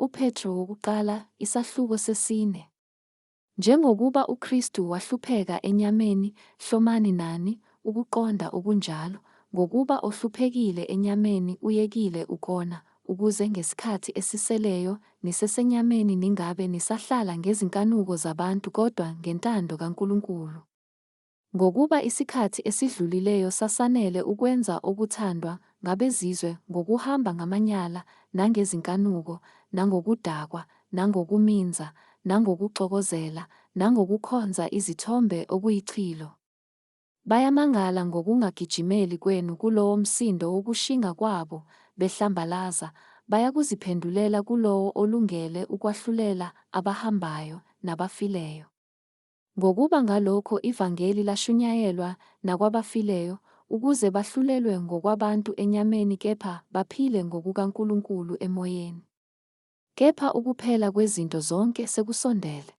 UPetro wokuqala, isahluko sesine. Njengokuba uKristu wahlupheka enyameni, hlomani nani ukuqonda okunjalo, ngokuba ohluphekile enyameni uyekile ukona, ukuze ngesikhathi esiseleyo nisesenyameni ningabe nisahlala ngezinkanuko zabantu kodwa ngentando kaNkulunkulu. Ngokuba isikhathi esidlulileyo sasanele ukwenza okuthandwa ngabezizwe ngokuhamba ngamanyala, nangezinkanuko, nangokudakwa, nangokuminza, nangokuxokozela, nangokukhonza izithombe okuyichilo. Bayamangala ngokungagijimeli kwenu kulowo msindo wokushinga kwabo, behlambalaza, bayakuziphendulela kulowo olungele ukwahlulela abahambayo nabafileyo. Ngokuba ngalokho ivangeli lashunyayelwa nakwabafileyo, ukuze bahlulelwe ngokwabantu enyameni kepha baphile ngokukaNkulunkulu emoyeni. Kepha ukuphela kwezinto zonke sekusondele.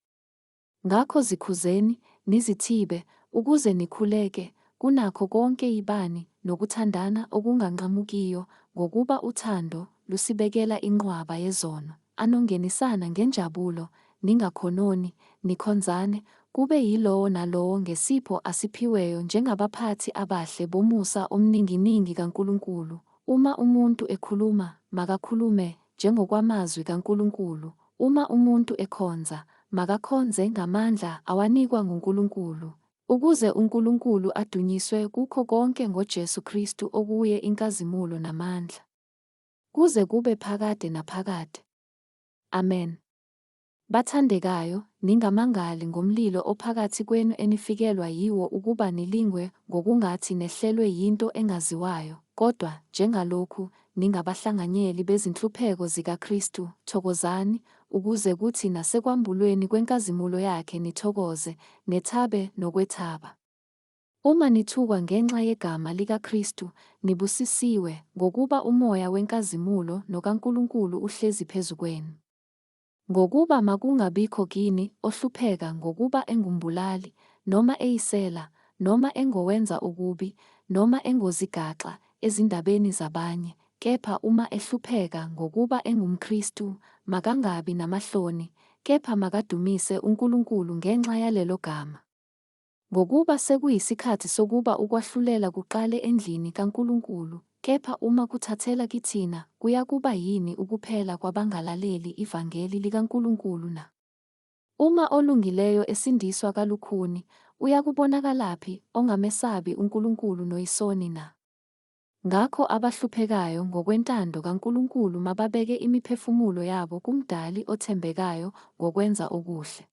Ngakho zikhuzeni, nizithibe, ukuze nikhuleke, kunakho konke yibani nokuthandana okunganqamukiyo, ngokuba uthando lusibekela inqwaba yezono. Anongenisana ngenjabulo, ningakhononi, nikhonzane, kube yilowo nalowo ngesipho asiphiweyo njengabaphathi abahle bomusa omninginingi kaNkulunkulu. Uma umuntu ekhuluma, makakhulume njengokwamazwi kaNkulunkulu, uma umuntu ekhonza, makakhonze ngamandla awanikwa nguNkulunkulu, ukuze uNkulunkulu adunyiswe kukho konke ngoJesu Kristu okuye inkazimulo namandla, kuze kube phakade naphakade. Amen. Bathandekayo, ningamangali ngomlilo ophakathi kwenu enifikelwa yiwo ukuba nilingwe ngokungathi nehlelwe yinto engaziwayo, kodwa njengalokhu ningabahlanganyeli bezinhlupheko zikaKristu, thokozani, ukuze kuthi nasekwambulweni kwenkazimulo yakhe nithokoze, nethabe nokwethaba. Uma nithukwa ngenxa yegama likaKristu, nibusisiwe, ngokuba uMoya wenkazimulo nokaNkulunkulu uhlezi phezu kwenu. Ngokuba makungabikho kini ohlupheka ngokuba engumbulali, noma eyisela, noma engowenza okubi, noma engozigaxa ezindabeni zabanye, kepha uma ehlupheka ngokuba engumKristu, makangabi namahloni, kepha makadumise uNkulunkulu ngenxa yalelo gama. Ngokuba sekuyisikhathi sokuba ukwahlulela kuqale endlini kaNkulunkulu, kepha uma kuthathela kithina, kuyakuba yini ukuphela kwabangalaleli ivangeli likaNkulunkulu na? Uma olungileyo esindiswa kalukhuni, uyakubonakalaphi ongamesabi uNkulunkulu noyisoni na? Ngakho abahluphekayo ngokwentando kaNkulunkulu mababeke imiphefumulo yabo kuMdali othembekayo ngokwenza okuhle.